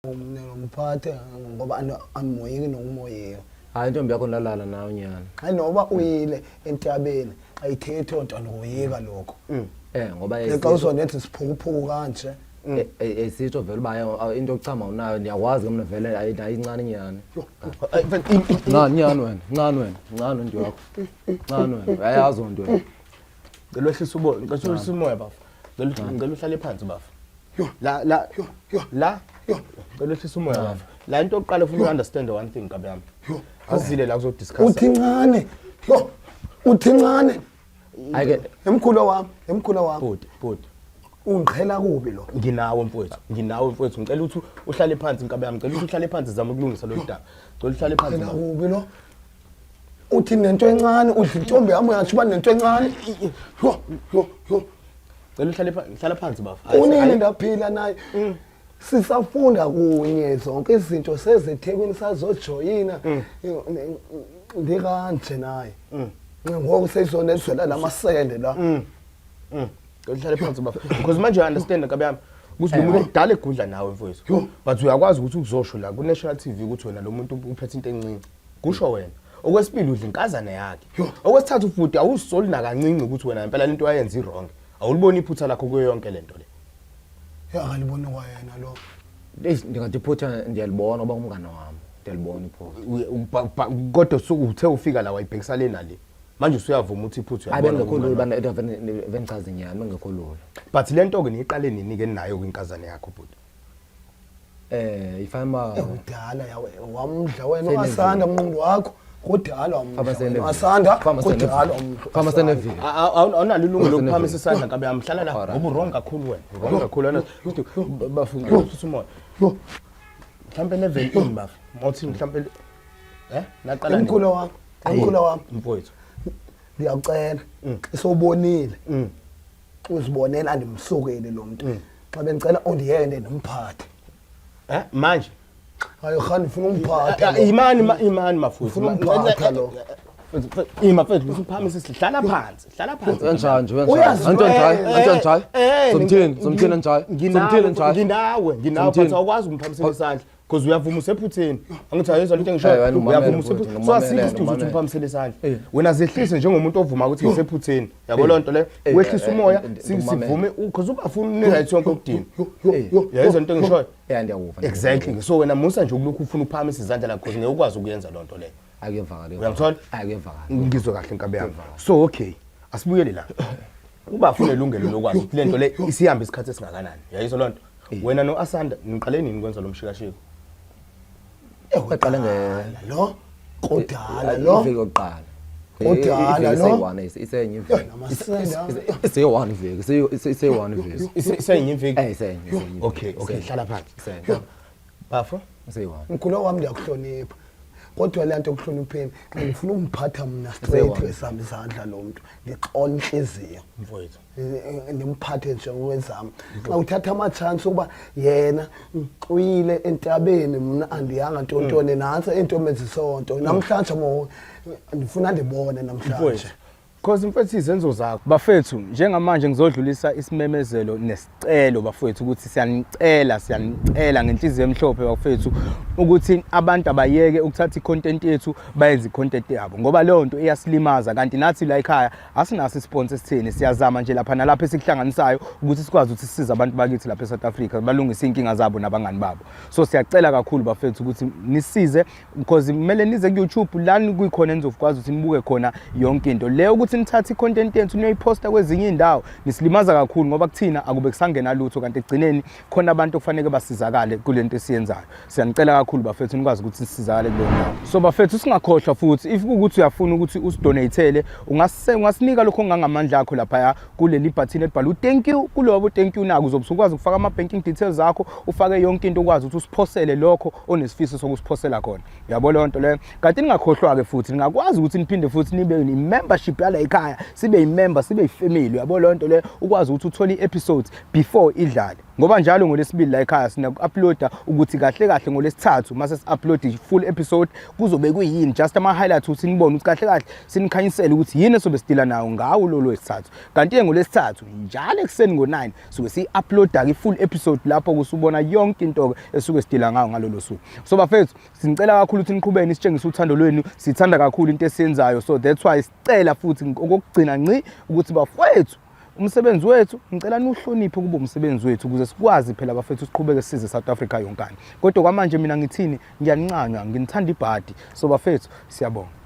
Ngiphathe ngoba animoyiki nokumoyika. Hayi, intombi yakho ndalala nayo nyana. Hayi, noba uyile entabeni, ayithethi nto, andikoyika lokho. Ngoba xa uzonenza isiphukuphuku kanje. Esitsho vele uba into yokuchama unayo, ndiyakwazi ke mna vele ayincane nyani. Ncane nyani wena, ncane wena, ncane into yakho. Ncane wena, uyayazi loo nto wena. Ngicela wehlise umoya, ngicela wehlise umoya bafo. Ngicela uhlale phansi bafo. La la la. Ngicela wehlise umoya bafo. La into yokuqala ufuna u-understand one thing, kabi yami. Azile la kuzodiscuss. Uthi ncane, yo, uthi ncane. Hayi ke. Emkhulu wami, emkhulu wami. Bhuti, bhuti. Ungiqhela kubi lo. Nginawe mfowethu, nginawe mfowethu. Ngicela ukuthi uhlale phansi, nkabi yami. Ngicela ukuthi uhlale phansi, zama ukulungisa lolu daba. Ngicela uhlale phansi. Qhela kubi lo. Uthi nento encane, udla intombi yami, uyatsho uba nento encane. Yo, yo, yo. Ngicela uhlale phansi, hlala phansi bafo. Kunini ndaphila naye. Sisafunda kunye zonke izinto sezeThekwini sazojoyina. Ndikanje naye. Ngoku seyizonezela lamasende la. Ngicela uhlale phansi bafo. Because manje you understand, nkabi yami, ukuthi lo muntu kudala egudla nawe mfowethu. But uyakwazi ukuthi ukuzosho la ku National TV ukuthi wena lo muntu uphethe into encinci. Kusho wena. Okwesibili, udla inkazana yakhe. Okwesithathu futhi, awuzisoli nakancinci ukuthi wena ngempela lento wayenza i-wrong. Awuliboni iphutha lakho kuyo yonke lento le. Ya, akaliboni kwayena lo. Eish, ndingathi iphutha ndiyalibona uba ngumngane wami. Ndiyalibona iphutha. Kodwa uthe ufika la wayibhekisa le nale. Manje usuyavuma ukuthi iphutha Hayi, uyalibona bengekho lula kungani bana vengichaze inyama bengekho lula. But le nto ke niyiqale nini ke nayo kwinkazana yakho, bhuti? Ifama Kudala yawe wamdla wena Sene uAsanda mnqondo wakho. Kudala wamdla. Fama wena sene uAsanda Fama sene kudala wamdla. Fama senevile. Awunalo ilungelo lokuphakamisa isandla, nkabi yami. Hlala la Alright. ngoba wrong kakhulu wena, wrong kakhulu wena. Bafu, ngicela umoya. Mhlampe level in bafu mawuthi mhlampe naqala nini? Emkhulu wami, emkhulu wami. Mfowethu. Ndiyacela. Isobonile. Uzibonela andimsukeli lo muntu. Xa bengicela undiyeke ndimphathe. Manje Hayi khani, ufuna umphatha lo. Imani imani mafuthu. Ufuna umphatha lo. Ima mfethu, usuphakamisa, hlala phansi, hlala phansi. Kanjani nje? Uyazi- Kanjani nje? Kanjani nje? Somthini, somthini nje? Somthini nje? Nginawe, nginawe. Somthini? But awukwazi ukumphakamisa isandla because uyavuma usephutheni. Angithi ayezwa into Eh, engishoyo? wena umamele, Uyavuma mfowethu, usephutheni, so asikho ngimamele, isidingo ukuthi ngimamele. umphakamisele isandla. Wena zehlise njengomuntu ovuma ukuthi ngisephutheni, yabo loo nto leyo? Wehlise umoya, sivume because ubafuna une-right yonke okudina. Yayizwa into engishoyo? Yeah, ndiyakuva. Exactly. So wena musa nje ukulokhu ufuna ukuphakamisa izandla la because ngeke ukwazi ukuyenza loo nto leyo. Akuyevakala. Uyangithola? Akuyevakala. Ngizwe kahle, nkabi yami. So okay, asibuyele la. Uba unelungelo lokwazi ukuthi lento le isihamba isikhathi esingakanani. Yayizwa loo nto? Wena no-Asanda niqale nini kwenza lo mshikashiko? Baqale nge Lo kudala lo. Iviki yokuqala. Kudala lo. Iseyi-one, isenye iviki. Namasende. Iseyi-one iviki, iseyi-one iviki. Isenye iviki? Isenye, isenye. Okay, hlala phansi. Isenye. Bafo. Iseyi-one. Mkhulu wami, ndiyakuhlonipha. Kodwa le nto yokuhlonipheni, xa ngifuna umphatha mna straight Iseyi-one. wesami isandla lo muntu, ndixola inhliziyo. Mfowethu. Ndimphathe njengokwezami. Xa uthatha ama-chance ukuba yena uyile entabeni, mna andiyanga ntontoni, nantsi into menzisonto namhlanje mo ndifuna ndibone namhlanje. Mfowethu. Cause mfethu izenzo zakho. Bafethu, njengamanje ngizodlulisa isimemezelo nesicelo bafethu ukuthi siyanicela, siyanicela ngenhliziyo emhlophe bafethu ukuthi abantu abayeke ukuthatha i-content yethu bayenze i-content yabo ngoba leyo nto iyasilimaza, kanti nathi la ekhaya asinaso i-sponsor esitheni, siyazama nje lapha nalapha esikuhlanganisayo ukuthi sikwazi ukuthi sisize abantu bakithi lapha eSouth Africa balungise iy'nkinga zabo nabangani babo. So siyacela kakhulu bafethu ukuthi nisize because kumele nize ku-YouTube lani kuyikhona enizokwazi ukuthi nibuke khona yonke into leyo. Ukuthi nithathe i-content yethu niyoyiphosta kwezinye iy'ndawo nisilimaza kakhulu ngoba kuthina akube kusangena lutho, kanti ekugcineni khona abantu okufanele basizakale kule nto esiyenzayo. Siyanicela kakhulu bafethu nikwazi ukuthi sisizakale kuleyo ndawo. So bafethu, singakhohlwa futhi, if kuwukuthi uyafuna ukuthi usidonatele, ungasinika lokho ongangamandla akho laphaya kuleli bhathini elibhalwe u-thank you. Kulobo thank you nako uzobe usukwazi ukufaka ama-banking details akho, ufake yonke into, ukwazi ukuthi usiphosele lokho onesifiso sokusiphosela khona, uyabo leyo nto leyo? Kanti ningakhohlwa-ke futhi ningakwazi ukuthi niphinde futhi nibe i-membership yala ekhaya, sibe i-member, sibe i-family, uyabo leyo nto leyo? Ukwazi ukuthi uthole i-episodes before idlale. Ngoba njalo ngolesibili la ekhaya sinaku-uploada ukuthi kahle kahle ngolesithathu mase si-upload i-full episode kuzobe kuyini, just ama-highlights ukuthi nibone ukuthi kahle kahle sinikhanyisele ukuthi yini esobe sidila nayo ngawo lolo wesithathu. Kanti-ke ngolesithathu njalo ekuseni ngo-9 suke siyi-uploada-ke i-full episode lapho kusubona yonke into-ke esuke sidila ngayo ngalolo suku. So bafethu, sinicela kakhulu ukuthi niqhubeke nisitshengise uthando lwenu. Sithanda kakhulu into esiyenzayo, so that's why sicela futhi okokugcina nci ukuthi bafowethu, umsebenzi wethu ngicela niwuhloniphe kube umsebenzi wethu ukuze sikwazi phela bafethu siqhubeke size South Africa yonkana. Kodwa kwamanje mina ngithini, ngiyanincanywa, nginithanda ibhadi. So bafethu, siyabonga.